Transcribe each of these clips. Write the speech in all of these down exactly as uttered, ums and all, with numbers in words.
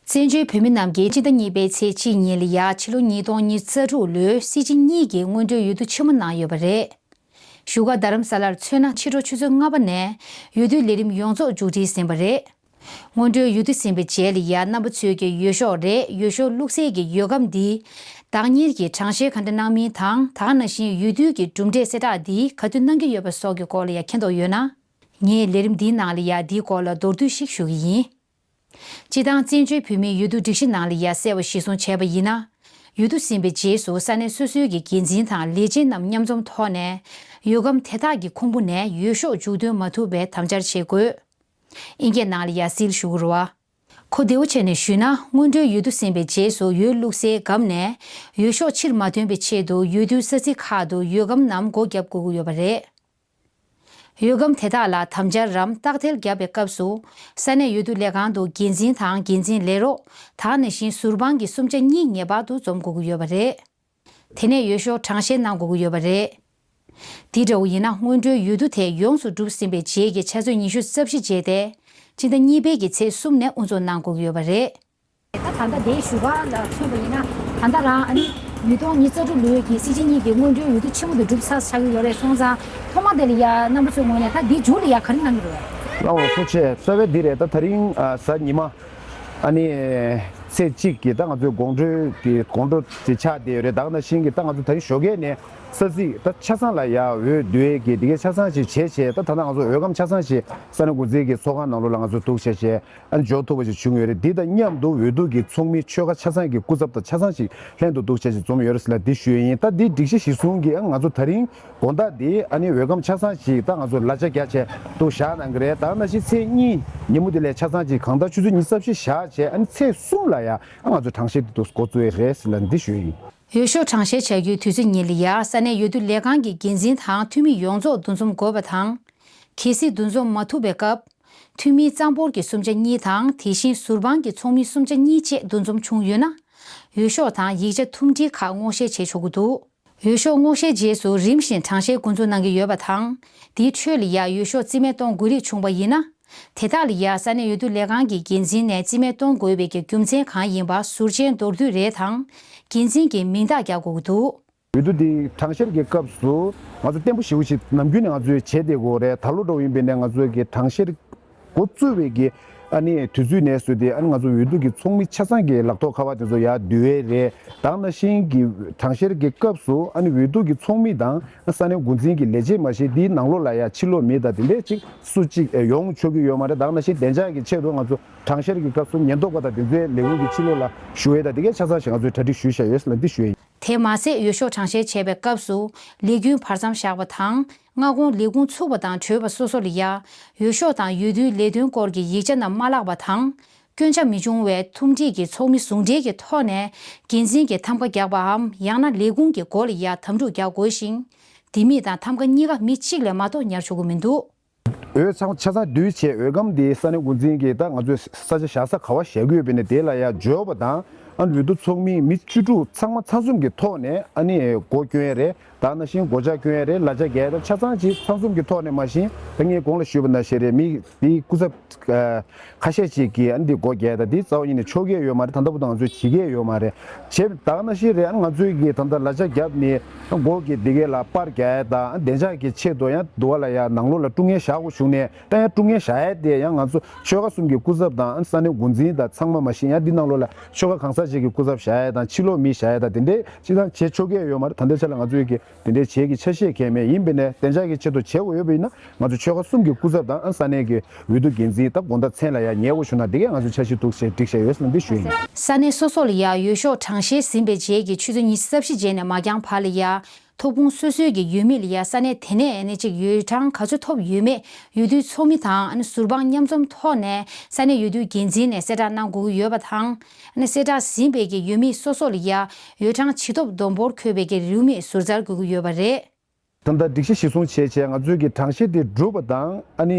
བཙན་བྱོལ་བོད་མི་རྣམས་ཀྱིས་སྤྱི་ཟླ་གཉིས་པའི་ཚེས་གཅིག་ཉིན་ལ་ཡ་ཕྱི་ལོ་ཉིས་སྟོང་ཉི་ཤུ་རྩ་དྲུག་ལོའི་སྲིད་སྤྱི་གཉིས་ཀྱི་སྔོན་འགྲོའི་འོས་བསྡུ་ཆེན་མོ་གནང་ཡོད་པ་རེད། བཞུགས་སྒར་རྡ་རམ་ས་ལར་མཚོན་ན་ཕྱི་དྲོ་ཆུ་ཚོད་ལྔ་པ་ནས་འོས་བསྡུའི་ལས་རིམ་ཡོངས་རྫོགས་མཇུག་སྒྲིལ་ཟིན་པ་རེད། སྔོན་འགྲོའི་འོས་བསྡུ་ཟིན་པའི་རྗེས་ལ་ཡ་རྣམ་པ་ཚོས་ཀྱི་འོས་ཤོག་རེད། འོས་ཤོག་བླུགས་སའི་གི་འོས་སྒམ་འདི་བདག་གཉེར་གྱིས་གྲངས་བཤེར་ག་འདྲ་གནང་མིན་དང་། ད་ག་ནང་བཞིན་འོས་བསྡུའི་གི་གྲུབ་འབྲས་གསལ་བསྒྲགས་འདི་ག་དུས་གནང་གི་ཡོད་པ་སོགས་ཀྱི་སྐོར་ལ་ཡ་མཁྱེན་རྟོགས་ཡོད་ན། ངས་ལས་རིམ་འདིའི་ནང་ལ་ཡ་འདིའི་སྐོར་ལ་མདོར་བསྡུས་ཤིག་ཞུ་གི་ཡིན། སྤྱི་བཏང་བཙན་བྱོལ་བོད་མིའི་འོས་བསྡུ་སྒྲིག་གཞི་ནང་ལ་ཡ་གསལ་བ་གཞིར་བཟུང་བྱས་པ་ཡིན་ན། འོས་བསྡུ་ཟིན་པའི་རྗེས་སུ་ས་གནས་སོ་སོའི་གི་འགན་འཛིན་དང་ལས་བྱེད་རྣམས་མཉམ་འཛོམས་ཐོག་ནས་འོས་སྒམ་དེ་དག་གི་ཁུང་བུ་ནས་འོས་ཤོག་མཇུག་འདོན་མ་ཐུབ་པའི་དམ་བཅར་བྱེད་དགོས། ཨིན་སྐད་ནང་ལ་ཡ་སིལ་ཞུ་གི་རེད་བ། གོ་བདེ་བོ་བྱས་ནས་ཞུས་ན། སྔོན་འགྲོའི་འོས་བསྡུ་ཟིན་པའི་རྗེས་སུ་འོས་བླུགས་སའི་སྒམ་ནས་འོས་ཤོག་ཕྱིར་མ་ཐོན་པའི་ཆེད་དུ་འོས་བསྡུའི་ས་ཚིགས་ཁག་ཏུ་འོས་སྒམ་རྣམས་སྒོ་བརྒྱབ་དགོས་ཀྱི་ཡོད་པ་རེད། འོས་སྒམ་དེ་དག་ལ་དམ་བཅར་རམ་རྟགས་ཐལ་བརྒྱབ་པའི་སྐབས་སུ། ས་གནས་འོས་བསྡུ་ལས་ཁང་དུ་འགན་འཛིན་དང་འགན་འཛིན་ལས་རོགས། ད་ག་ནང་བཞིན་ཟུར་དཔང་གི་གསུམ་ཆ་གཉིས་ངེས་པར་དུ་འཛོམས་དགོས་ཀྱི་ཡོད་པ་རེད། དེ་ནས་འོས་ཤོག་གྲངས་བཤེར་གནང་དགོས་ཀྱི་ཡོད་པ་རེད། དེ་འདྲ་བོ་ཡིན་ན། སྔོན་འགྲོའི་འོས་བསྡུ་དེ་ཡོངས་སུ་གྲུབ་ཟིན་པའི་རྗེས་ཀྱི་ཕྱག་ཚོད་ཉི་ཤུ་རྩ་བཞི་རྗེས་ཏེ། སྤྱི་ཟླ་གཉིས་པའི་གི་ཚེས་གསུམ་ནས་དབུ་འཛུགས་གནང་དགོས་ཀྱི་ཡོད་པ་རེད། ད་ད་ལྟ་དེའི་བཞུགས་སྒར་ལ་མཚོན་པ་ཡིན་ན། ད་ལྟ་རང་ཨ་ནི་ཉིས་སྟོང་ཉི་ཤུ་རྩ་དྲུག་ལོའི་གི་སྲིད་སྤྱི་གཉིས་ཀྱི་སྔོན་འགྲོའི་འོས་བསྡུ་ཆེན་མོ་དེ་གྲུབ་ཚར་ཆགས་ཀྱི་ཡོད་རེད། སོང་ཙང་ཐོག་མ་དེ་ལ་ཡ་རྣམ་པ་ཚོའི་ངོས་ནས་ད་འདི་མཇུག་ལ་ཡ་ག་རེ་གནང་གི་རེད། ལགས་འོ། ཐུགས་རྗེ་ཆེ། རྩ་བའི་འདི་རེད། ད་དེ་རིང་ཨ་གཟའ་ཉི་མ་ཨ་ནི་ཚེས་གཅིག་གི་ད་ང་ཚོའི་དགོང་དྲོའི་གི་དགོང་དྲོ་དེ་ཆགས་བསྡད་ཡོད་རེད། ད་ག་ནང་བཞིན་གི་ད་ང་ཚོ་ད་རིང་ཞོགས་ཀས་ནས་ས་ཚིགས་ད་ཆ་ཚང་ལ་ཡ་འོས་བསྡུ་ཡས་གི་དེ་གའི་ཆ་ཚང་ཞིག་བྱས་བྱས། ད་ད་ལྟ་ང་ཚོ་འོས་སྒམ་ཆ་ཚང་ཞིག་ས་གནས་འགོ་འཛིན་གྱི་ཚོགས་ཁང་ནང་ལོགས་ལ་ང་ཚོ་འདུག་བྱས་བྱས། ཨ་ནི་འབྱོར་ཐུབ་པ་ཞིག་བྱུང་ཡོད་རེད། འདི་དང་མཉམ་དུ་འོས་བསྡུ་གི་ཚོགས་མི་ཆོལ་ཁ་ཆ་ཚང་གི་སྐུ་ཚབ་དང་ཆ་ཚང་ཞིག་ལྷན་དུ་འདུག་བྱས་ཤིག་འཛོམས་ཡོད་རེད་ཟེར་ལ་འདི་ཞུ་ཡས་ཡིན། ད་འདི་སྒྲིག་གཞི་གཞིར་བཟུང་གིས་ཨ་ང་ཚོ་ད་རིང་དགོང་དག་འདི་ཨ་ནི་འོས་སྒམ་ཆ་ཚང་ཞིག་ད་ང་ཚོ་ལ་ཆ་རྒྱག་བྱས་འདུག་བཞག་གནང་གི་རེད། ད་ནང་བཞིན་ཚེས་གཉིས་ཉིན་མོ་འདི་ལ་ཆ་ཚང་ཞིག་གང་ལྟར་ཆུ་ཚོད་ཉི་ཤུ་རྩ་བཞི་བཞག་བྱས། ཨ་ནི་ཚེས་གསུམ་ལ་ཡ་ཨ་ང་ཚོ་གྲངས་བཤེར་འདི་འདུག་འགོ་བཙུགས་ཡས་རེད་ཟེར་ལ་འདི་ཞུ་ཡས་ཡིན། འོས་ཤོག་གྲངས་བཤེར་བྱ་རྒྱུའི་དུས་ཚོད་ཉིན་ལ་ཡ་ས་གནས་འོས་བསྡུ་ལས་ཁང་གི་འགན་འཛིན་དང་འཐུས་མི་ཡོངས་རྫོགས་འདུ་འཛོམས་དགོས་པ་དང་། གལ་སྲིད་འདུ་འཛོམས་མ་ཐུབ་པའི་སྐབས། འཐུས་མིའི་གཙང་པོར་གྱི་གསུམ་ཆ་གཉིས་དང་། དེ་བཞིན་ཟུར་དཔང་གི་ཚོགས་མི་གསུམ་ཆ་གཉིས་བཅས་འདུ་འཛོམས་བྱུང་ཡོད་ན། འོས་ཤོག་དང་ཡིག་ཆ་ཐུམ་སྒྲིལ་ཁག་སྔོག་བཤེར་བྱེད་ཆོག་གི་འདུག་འོས་ཤོག་སྔོག་བཤེར་རྗེས་སུ་རིམ་བཞིན་གྲངས་བཤེར་འགོ་འཛུགས་གནང་གི་ཡོད་པ་དང་། དེའི་ཁྲོད་ལ་ཡ་འོས་ཤོག་རྩིས་མེད་གཏོང་དགོས་རིགས་བྱུང་བ་ཡིན་ན། དེ་དག་ལ་ཡ་ས་གནས་འོས་བསྡུ་ལས་ཁང་གི་འགན་འཛིན་ནས་རྩིས་མེད་གཏོང་དགོས་པའི་གི་རྒྱུ་མཚན་གང་ཡིན་པ་ཟུར་མཆན་མདོར་བསྡུས་རེ་དང་། འགན་འཛིན་གྱི་མིང་རྟགས་རྒྱག་དགོས་ཀྱི་འདུག་འོས་བསྡུ་འདི་གྲངས་བཤེར་གྱི་སྐབས་སུ་ང་ཚོ་བརྟན་པོ་ཞེ་པོ་ཞིག་ནམ་རྒྱུན་ནས་ང་ཚོས་བྱས་བསྡད་ཡོད་རེད། ད་ལོ་འདྲ་བོ་ཡིན་པ་ཡིན་ན་ང་ཚོས་ཀྱི་གྲངས་བཤེར་འགོ་བཙུགས་པའི་གི་ཨ་ནི་དུས་ཚོད་ནས་བཟུང་སྟེ། ཨ་ནི་ང་ཚོ་འོས་བསྡུ་གི་ཚོགས་མི་ཆ་ཚང་གི་ལག་ཐོགས་ཁ་པར་དེ་ཚོ་ཡར་བསྡུ་ཡས་རེད། ད་ག་ནང་བཞིན་གྱི་གྲངས་བཤེར་གྱི་སྐབས་སུ་ཨ་ནི་འོས་བསྡུ་གི་ཚོགས་མི་དང་ས་གནས་འགོ་འཛིན་གྱི་ལས་བྱེད་མ་ཞིག་འདིའི་ནང་ལོགས་ལ་ཡ་ཕྱི་ལོགས་མི་དང་དེ་འདྲས་ཅིག་སུ་གཅིག་ཡོང་ཆོག་གི་ཡོད་མ་རེད། ད་ག་ནང་བཞིན་བདེ་འཇགས་ཀྱི་ཆེད་དུ་ང་ཚོ་གྲངས་བཤེར་གྱི་སྐབས་སུ་ཉེན་རྟོག་པ་དང་དེ་ཚོའི་ལས་ཁུངས་ཀྱི་ཕྱི་ལོགས་ལ་བཞུགས་ཡས་དང་དེ་གའི་ཆ་ཚང་ཞིག་ང་ཚོས་གྲ་སྒྲིག་ཞུས་བཞག་ཡོད་ཟེར་ལ་འདི་ཞུ་ཡས་ཡིན། དེ་མ་ཟད། འོས་ཤོག་གྲངས་བཤེར་བྱས་པའི་སྐབས་སུ་ལས་རྒྱུན་བར་མཚམས་བཞག་པ་དང་། སྔ་དགོང་ལས་ཁུངས་ཚུགས་པ་དང་གྲོལ་བ་སོ་སོ་ལ་ཡ་འོས་ཤོག་དང་འོས་བསྡུའི་ལས་དོན་སྐོར་གྱི་ཡིག་ཆ་རྣམས་མ་བརླག་པ་དང་། སྐྱོན་ཆ་མི་འབྱུང་བའི་ཐུམ་སྒྲིལ་གྱི་ཚོགས་མི་ཟུང་འབྲེལ་གྱི་ཐོག་ནས་འགན་འཛིན་གྱིས་ཐམ་ག་བརྒྱབ་པའམ། ཡང་ན་ལས་ཁུངས་ཀྱི་སྒོ་ལ་ཡ་དམ་ཕྲུག་རྒྱག་དགོས་ཤིང་། ལྡེ་མིག་དང་ཐམ་ག་གཉིས་ཀ་མི་གཅིག་ལས་མ་གཏོགས་ཉར་ཆོག་གི་མི་འདུག་འོས་ཚང་ཆ་ཚང་བསྡུས་བྱས། འོས་སྒམ་དེ་ས་གནས་འགོ་འཛིན་གྱིས་ད་ང་ཚོས་ས་ཆ་བཞག་ས་ག་བ་བཞག་གི་ཡོད་པ་ཡིན་ན་དེ་ལ་ཡ་འབྱོར་བ་དང་། ཨ་ནི་འོས་བསྡུ་ཚོགས་མི་མི་བཅུ་དྲུག་ཚང་མ་ཚང་འཛོམས་ཀྱི་ཐོག་ནས་ཨ་ནི་སྒོ་སྐྱོན་ཡས་རེད། ད་ནང་བཞིན་སྒོ་ལྕགས་སྐྱོན་ཡས་རེད། ལ་ཆ་རྒྱག་ཡས་རེད། ཆ་ཚང་ཅིག་ཚང་འཛོམས་ཀྱི་ཐོག་ནས། མ་གཞི་ད་ངས་གོང་ལ་ཞུས་པ་ནང་བཞིན་རེད། མི་དེའི་སྐུ་ཚབ་ཁ་ཤས་ཅིག་གིས་ཨ་ནི་འདི་སྒོ་རྒྱག་ཡས་དང་འདི་རྩ་བ་ཉིད་ནས་ཆོག་གི་ཡོད་མ་རེད། ད་ལྟ་བར་དུ་ང་ཚོས་བྱེད་ཀྱི་ཡོད་མ་རེད། བྱས་ད་ག་ནང་བཞིན་རེད། ཨ་ནི་ང་ཚོས་ཀྱིས་ད་ལྟ་ལ་ཆ་བརྒྱབ་ནས་སྒོ་གི་འདི་གས་ལ་པར་རྒྱག་ཡས་དང་། བདེ་འཇགས་ཀྱི་ཆེད་དུ་ཡང་འདུག་བ་ལ་ཡ་ནང་ལོགས་ལ་དཀྲུག་བརྙན་བཞག་དགོས་བྱུང་ནས། ད་ཡང་དཀྲུག་བརྙན་བཞག་ཡས་དེ་ཡང་ང་ཚོ་ཆོལ་ཁ་གསུམ་གྱི་སྐུ་ཚབ་དང་། ཨ་ནི་ས་གནས་འགོ་འཛིན་དང་ཚང་མ། མ་གཞི་ཡང་འདི་ནང་ལོགས་ལ་ཆོལ་ཁ་གང་ཟག་ཅིག་གི་སྐུ་ཚབ་བཞག་ཡས་དང་ཕྱི་ལོགས་མི་བཞག་ཡས་དང་དེ་འདྲས་ཅི་ཐང་བྱེད་ཆོག་གི་ཡོད་མ་རེད། ད་ལྟའི་ཆ་ལ་ང་ཚོས་ཀྱི་དེ་འདྲའི་བྱེད་ཀྱི་ཆ་ཤས་གང་ཡང་མེད། ཡིན་པས་ན་བདེ་འཇགས་ཀྱི་ཆེད་དུ་བྱེད་དགོས་ཡོད་པ་ཡིན་ན། ང་ཚོ་ཆོལ་ཁ་གསུམ་གྱི་སྐུ་ཚབ་དང་། ཨ་ས་གནས་ཀྱི་འོས་བསྡུ་འགན་འཛིན་ད་དགོང་དག་མཚན་ལ་ཡ་ཉེ་བོ་བྱུང་ན་དེ་གས་ང་ཚོ་འཆར་གཞི་འདུག་ཅེས་སྒྲིག་བཞག་ཡོད་ཟེར་ན་འདི་ཞུ་ཡིན། ས་གནས་སོ་སོ་ལ་ཡ་འོས་ཤོག་གྲངས་བཤེར་ཟིན་པའི་རྗེས་ཀྱི་ཆུ་ཚོད་ཉི་ཤུ་རྩ་བཞི་རྗེས་ནས་མ་འགྱངས་བར་ལ་ཡ། ཐོབ་ཁུངས་སོ་སོའི་གི་ཡུལ་མི་ལ་ཡ་ས་གནས་དེ་ནས་ཨ་ནི་ཅིག་འོས་གྲངས་ག་ཚོད་ཐོབ་ཡོད་མེད་འོས་བསྡུའི་ཚོགས་མི་དང་། ཨ་ནི་ཟུར་དཔང་མཉམ་འཛོམས་ཐོག་ནས་ས་གནས་འོས་བསྡུའི་འགན་འཛིན་ནས་གསལ་བསྒྲགས་གནང་དགོས་ཀྱི་ཡོད་པ་དང་། ཨ་ནི་གསལ་བསྒྲགས་ཟིན་པའི་གི་ཡུལ་མི་སོ་སོ་ལ་ཡ་འོས་གྲངས་ཇི་ཐོབ་བསྡོམས་འབོར་འཁོད་པའི་གི་རེའུ་མིག་ཟུར་འཛར་དགོས་ཀྱི་ཡོད་པ་རེད། ད་ལྟ་སྒྲིག་གཞི་གཞིར་བཟུང་བྱས་བྱས་ང་ཚོའི་གི་གྲངས་བཤེར་དེ་གྲུབ་པ་དང་། ཨ་ནི་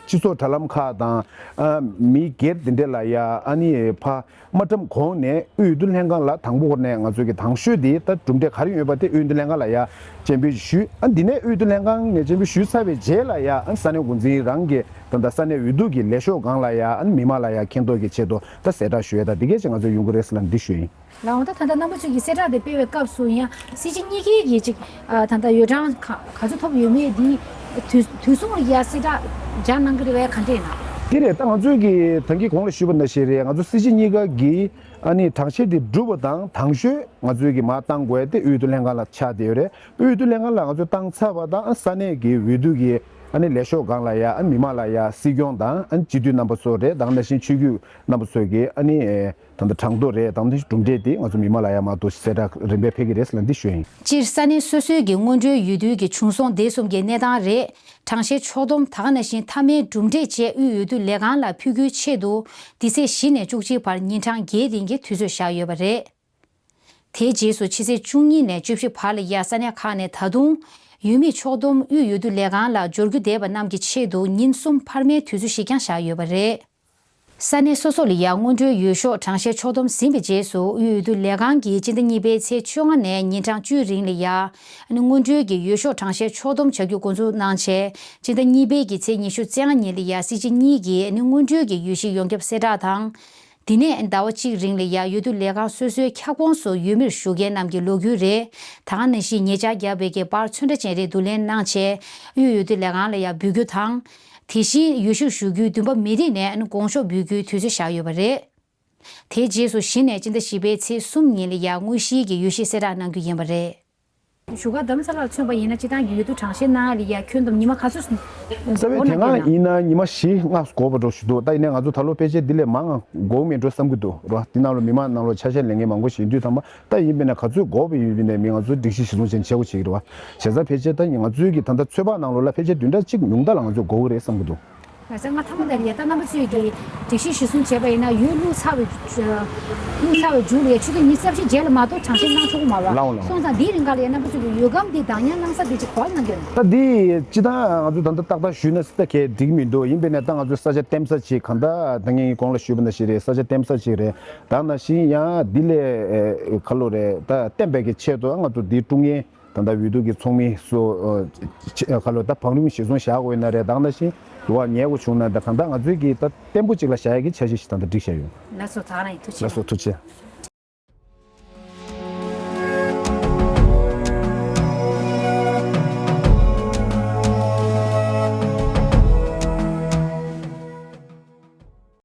སྤྱི་ཚོགས་དྲ་ལམ་ཁག་དང་། ཨ་མི་སྒེར་དེ་འདྲ་ལ་ཡ། ཨ་ནི་ཕ། དམའ་འབྲིང་གོང་ནས་དབུས་འོས་བསྡུ་ལྷན་ཁང་ལ་དང་པོ་ནས་ང་ཚོས་ཀྱི་དང་ཤོས་དེ་ད་གྲུབ་འབྲས་ག་རེ་ཡོད་པ་དེ་དབུས་འོས་བསྡུ་ལྷན་ཁང་ལ་ཡ་སྤྱན་འབུལ་ཞུས། ཨ་འདི་ནས་དབུས་འོས་བསྡུ་ལྷན་ཁང་ནས་སྤྱན་འབུལ་ཞུས་ཚར་བའི་རྗེས་ལ་ཡ། ཨ་ས་གནས་འགོ་འཛིན་རང་གི་ ད་ལྟ་ས་གནས་འོས་བསྡུ་གི་ལས་ཤོག་སྒང་ལ་ཡ་ཨ་ནི་མི་མང་ལ་ཡ་མཁྱེན་རྟོགས་ཀྱི་ཆེད་དུ་ད་གསལ་བསྒྲགས་ཞུ་ཡས་དང་འདི་གས་ཅིག་ང་ཚོ་ཡོང་གི་རེད་ཟེར་ལ་འདི་ཞུ་ཡིན། ལགས་འོང་། ད་ད་ལྟ་རྣམ་པ་ཚོས་ཀྱི་གསལ་བསྒྲགས་དེ་སྤེལ་བའི་སྐབས་སུ་ཡང་སྲིད་སྤྱི་གཉིས་ཀའི་གི་ཅིག་ཨ་ད་ལྟ་འོས་གྲངས་ག་ག་ཚོད་ཐོབ་ཡོད་མེད་འདི་དུས་དུས་གསུམ་ལ་ཡ་གསལ་བསྒྲགས་སྦྱར་གནང་གི་རེད་པས། ག་འདྲས་ཡིན་ན། དེ་རེད། ད་ང་ཚོས་ཀྱི་ད་གིན་གོང་ལ་ཞུས་པ་ནང་བཞིན་རེད། ང་ཚོ་སྲིད་སྤྱི་གཉིས་ཀ་གི་ཨ་ནི་གྲངས་བཤེར་དེ་གྲུབ་པ་དང་། དང་ཤོས་ང་ཚོས་ཀྱི་མར་བཏང་དགོས་ཏེ་དབུས་འོས་བསྡུ་ལྷན་ཁང་ལ་ཆགས་བསྡད་ཡོད་རེད། དབུས་འོས་བསྡུ་ལྷན་ཁང་ལ་ང་ཚོས་བཏང་ཚར་བ་དང་ས་གནས་ཀྱི་འོས་བསྡུ་གི་ཨ་ནི་ལས་ཤོག་སྒང་ལ་ཡ་ཨ་མི་མང་ལ་ཡ་སྲིད་སྐྱོང་དང་ཨ་ནི་སྤྱི་འཐུས་རྣམ་པ་ཚོ་རེད། དེ་ནང་བཞིན་ཆོས་བརྒྱུད་རྣམ་པ་ཚོས་ཀྱི་ཨ་ནི་ད་ལྟ་གྲངས་ཐོ་རེད། དང་དེ་གྲུབ་འབྲས་དེ་ང་ཚོ་མི་མང་ལ་ཡ་མར་དུ་གསལ་བསྒྲགས་རིམ་པས་ཕེབས་ཀྱི་རེད་ཟེར་ལ་འདི་ཞུ་ཡིན། སྤྱིར་ས་གནས་སོ་སོའི་གི་སྔོན་འགྲོའི་འོས་བསྡུའི་གི་བྱུང་སོང་དེ་གསུམ་གྱི་གནས་སྟངས་རེད། གྲངས་བཤེར་ཕྱོགས་བསྡོམས་དེ་ག་ནང་བཞིན་མཐའ་མའི་གྲུབ་འབྲས་བཅས་དབུས་འོས་བསྡུ་ལས་ཁང་ལ་ཕུལ་རྒྱུའི་ཆེད་དུ་འདི་ཚེས་བཞི་ནས་བཅུ་གཅིག་བར་ཉིན་གྲངས་བརྒྱད་རིང་གི་དུས་ཚོད་བཞག་ཡོད་པ་རེད། དེའི་རྗེས་སུ་ཕྱི་ཚེས་བཅུ་གཉིས་ནས་བཅུ་བཞི་བར་ལ་ཡ་ས་གནས་ཁག་ནས་ད་དུང་འོས་མི་ཕྱོགས་བསྡོམས་དབུས་འོས་བསྡུ་ལས་ཁང་ལ་འབྱོར་རྒྱུ་བསྡད་པ་རྣམས་ཀྱི་ཆེད་དུ་ཉིན་གསུམ་འཕར་མའི་དུས་ཚོད་ཞིག་ཀྱང་བཞག་ཡོད་པ་རེད། ས་གནས་སོ་སོ་ལ་ཡ་སྔོན་འགྲོའི་འོས་ཤོག་གྲངས་བཤེར་ཕྱོགས་བསྡོམས་ཟིན་པའི་རྗེས་སུ་དབུས་འོས་བསྡུ་ལས་ཁང་གིས་སྤྱི་ཟླ་གཉིས་པའི་ཚེས་བཅོ་ལྔ་ནས་ཉིན་གྲངས་བཅུའི་རིང་ལ་ཡ་སྔོན་འགྲོའི་གི་འོས་ཤོག་གྲངས་བཤེར་ཕྱོགས་བསྡོམས་བྱ་རྒྱུ་འགོ་འཛུགས་གནང་བྱས། སྤྱི་ཟླ་གཉིས་པའི་གི་ཚེས་ཉི་ཤུ་རྩ་ལྔ་ཉིན་ལ་ཡ་སྲིད་སྤྱི་གཉིས་ཀྱི་སྔོན་འགྲོའི་གི་འོས་གཞི་ཡོངས་ཁྱབ་གསལ་བསྒྲགས་དང་། དེ་ནས་ཟླ་བ་གཅིག་རིང་ལ་ཡ་འོས་བསྡུ་ལས་ཁང་སོ་སོའི་ཁྱབ་ཁོངས་སུ་འོས་མིར་ཞུགས་མཁན་རྣམས་ཀྱི་ལོ་རྒྱུས་རེད། ད་ག་ནང་བཞིན་ཉེ་ཆར་བརྒྱབ་པའི་གི་པར་ཚོན་ཁྲ་ཅན་རེ་བསྡུ་ལེན་གནང་བྱས་དབུས་འོས་བསྡུ་ལས་ཁང་ལ་ཡ་འབུལ་རྒྱུ་དང་། དེ་བཞིན་འོས་ཤོག་ཞུ་རྒྱུའི་འདུན་པ་མེད་རིགས་ནས་དགོངས་ཞུ་འབུལ་རྒྱུའི་དུས་ཚོད་བཞག་ཡོད་པ་རེད། དེའི་རྗེས་སུ་གཞི་ནས་སྤྱི་ཟླ་བཞི་པའི་ཚེས་གསུམ་ཉིན་ལ་ཡ་དངོས་གཞིའི་གི་འོས་གཞི་གསལ་བསྒྲགས་གནང་རྒྱུ་ཡིན་པ་རེད། བཞུགས་སྒར་རྡ་རམ་ས་ལར་མཚོན་པ་ཡིན་ན་སྤྱི་བཏང་གི་འོས་བསྡུ་གྲངས་བཤེར་གནང་ཡ་ལ་ཡ་ཁྱོན་བསྡོམས་ཉི་མ་ག་ཚོད་རྩ་བའི་འགོར་དེ་ན་སྔ་སྐྱོད་ན། ཡིན་ན་ཉི་མ་བཞི་ལྔ་འགོར་བ་འགྲོ་བཞིན་འདུག་ད་ཡིན་ནའི་ང་ཚོ་ད་ལོ་ཕལ་ཆེར་འདི་ལས་མང་ང་འགོར་མེད་འགྲོ་བསམ་གྱི་འདུག་རོ། འདི་ནང་ལོ་མི་མང་ནང་ལོ་ཆ་ཤས་ལེན་མཁན་མང་པོ་ཞིག་ཡིན་དུས་ཙམ་པ། ད་ཡིན་པས་ན་ག་ཚོད་འགོར་བ་ཡིན་པས་ན་མི་ང་ཚོ་སྒྲིག་གཞི་གཞིར་བཟུང་བྱས་ནས་བྱེད་དགོས་བྱེད་ཀྱི་རེད་བ། བྱས་ཙང་ཕལ་ཆེར་ད་ང་ཚོའི་གི་ད་ལྟ་ཚོད་དཔག་ནང་ལོ་ལ་ཕལ་ཆེར་བདུན་ཕྲག་གཅིག་ཉུང་མཐའ་ལ་ང་ཚོས་འགོར་གྱི་རེད་བསམ་གྱི་འདུག་ལགས་སོ། ང་ཐ་མ་དེ་ལ་ཡ་ད་རྣམ་པ་ཚོས་ཀྱི་སྒྲིག་གཞི་གཞིར་བཟུང་བྱས་པ་ཡིན་ན་འོས་བླུགས་ཚར་བའི་བླུགས་ཚར་བའི་མཇུག་ལ་ཡ་ཆུ་ཚོད་ཉི་ཤུ་རྩ་བཞི་རྗེས་ལ་མ་གཏོགས་གྲངས་བཤེར་གནང་ཆོག་གི་མ་རེད་བ། ལགས་འོང་ལགས་འོང་། སོང་ཙང་འདིའི་རིང་ག་ལ་ཡ་རྣམ་པ་ཚོས་ཀྱི་འོས་སྒམ་འདི་བདག་ཉར་གནང་ས་འདི་ཅིག་ག་པར་གནང་གི་ཡོད་ན། ད་འདི་སྤྱི་བཏང་ང་ཚོས་ད་ལྟ་ཏག་ཏག་ཞུས་ན་སྲིད་ད་གས་འགྲིག་མི་འདུག་ཡིན་པས་ན་ད་ང་ཚོས་ས་ཆ་འདེམས་ས་ཅིག་གང་ལྟར་ད་ངས་གོང་ལ་ཞུས་པ་ནང་བཞིན་རེད། ས་ཆ་འདེམས་ས་ཅིག་རེད། ད་ནང་བཞིན་ཡང་འདི་ལས་ཨེ་ཁ་ལོ་རེད། ད་བརྟན་པའི་གི་ཆེད་དུ་ང་ཚོ་འདི་ཀྲུང་དབྱང་ད་ལྟ་འོས་བསྡུ་གི་ཚོགས་མི་སུ་ཨ་ཁ་ལོ་ད་བང་རིམ་གཞིར་བཟུང་བཞག་དགོས་ན་རེད། ད་ནང་བཞིན་འོས་ཉེ་བོ་བྱུང་ན་ད་གང་ལྟར་ང་ཚོའི་གི་ད་བརྟན་པོ་ཅིག་ལ་བཞག་ཡ་གི་འཆར་གཞི་ཞིག་ད་ལྟ་སྒྲིག་བཞག་ཡོད། ལགས་སོ། ད་རང་ཡིན། ཐུགས་རྗེ་ཆེ། ལགས་སོ། ཐུགས་རྗེ་ཆེ།